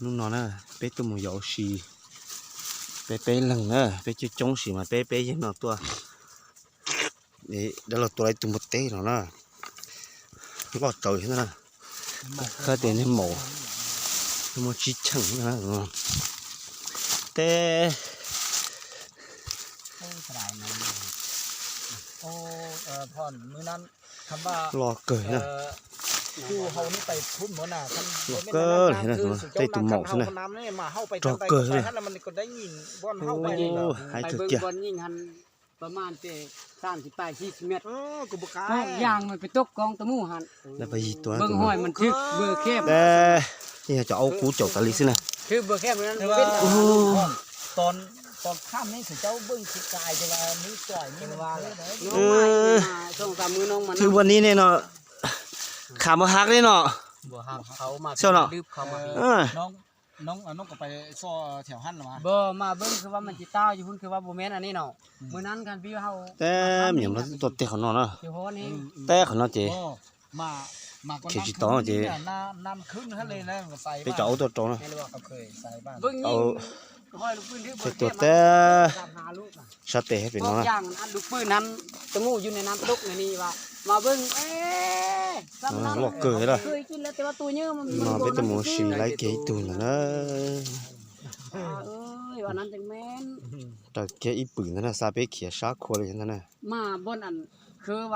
Nú no na, peb tuaj mus yos si, peb peb leeg na, peb coob coob si mas peb peb yeej noj tuaj. Ê, dab laug tua laib tus npua teb no na, loj tawv na, khab tes neg maum, neg maum tsib cheem na, tes ໂອ້ ສະບາຍນະ ໂອ້ ເອີ ພອນ ມື້ນັ້ນ ຄັນວ່າ ຫຼໍ່ເກີນນະ ເອີ ຢູ່ເຮົານີ້ໄປພຸ້ນໝົດນະ ຄັນ ຫຼໍ່ເກີນນະ ເຕະຕຸ່ມໝອກຊັ້ນນະ ນ້ຳນີ້ມາເຮົາໄປ ຫຼໍ່ເກີນນະ ໄປຫັ້ນລະມັນກໍໄດ້ຍິນບ່ອນເຮົາໄປນີ້ ໂອ້ ໄປເບິ່ງບ່ອນຍິງຫັ້ນ ປະມານແຕ່ສາມສິບປາຍ ສີ່ສິບແມັດ ເອີ ກໍບໍ່ກ້າ ທຸກຢ່າງມັນໄປຕົກກອງຕະໝູ່ຫັ້ນ ແລ້ວໄປອີກຕົວ ເບິ່ງຫ້ອຍມັນຖືກເບີແຄບ ແຕ່ ນີ້ຈະເອົາກູເຈົ້າຕາລີຊິນະ ຖືກເບີແຄບນັ້ນ ແຕ່ວ່າ ໂອ້ ຕອນ ຕອນຄ່ຳນີ້ເຈົ້າເບິ່ງຄືກາຍ ແຕ່ວ່າມື້ກ່ອຍນີ້ມັນຄື ເອີ ສອງສາມມື້ນ້ອງມາ ຖືກວັນນີ້ແນ່ເນາະ ຂາບໍ່ຫັກເດ້ເນາະ ບໍ່ຫັກ ເຂົາມາ ເຈົ້າເນາະ ລຶບເຂົາມາ ເອີ ນ້ອງ ນ້ອງ ນ້ອງກໍໄປຊໍ່ແຖວຫັ້ນລະຫວາ ບໍ່ ມາເບິ່ງຄືວ່າມັນຊິຕ່າວຢູ່ພຸ້ນ ຄືວ່າບໍ່ແມ່ນອັນນີ້ເນາະ ອືມ ມື້ນັ້ນຄັນພີ່ເຮົາ ແຕ່ມັນຍັງບໍ່ໄດ້ຕົວເຕະເຂົາເນາະ ຊິຮອດນີ້ ອືມ ແຕ່ເຂົາເນາະເຈ ມາ ມາກ່ອນ ເຂົາຊິຕໍ່ເຈ ນ້ຳຂຶ້ນຫັ້ນເລີຍນະ ໄປຈະເອົາຕົວຕອງນະ ເບິ່ງຍິງຫ້ອຍລູກປືນຖືກ ໃສ່ຕົວແຕ່ ຊາເຕໃຫ້ເປັນເນາະ ຢ່າງອັນລູກປືນນັ້ນ ຕະໝູ່ຢູ່ໃນນ້ຳຕົກໃນນີ້ວ່າ ມາເບິ່ງ ເອີ ຫຼໍ່ເກີນລະ ເຄີຍກິນແລ້ວ ແຕ່ວ່າຕົວເຍີມັນ ມາເປັນຕະໝູ່ສີໄລເກຕຸນນະ ເອີຍ ວ່ານັ້ນຈັ່ງແມ່ນ ຕະເກອີປືນນັ້ນນະ ຊາເປເຂຍຊາຄົວເລີຍນັ້ນນະ ມາບ່ອນອັນ ຄືວ່າ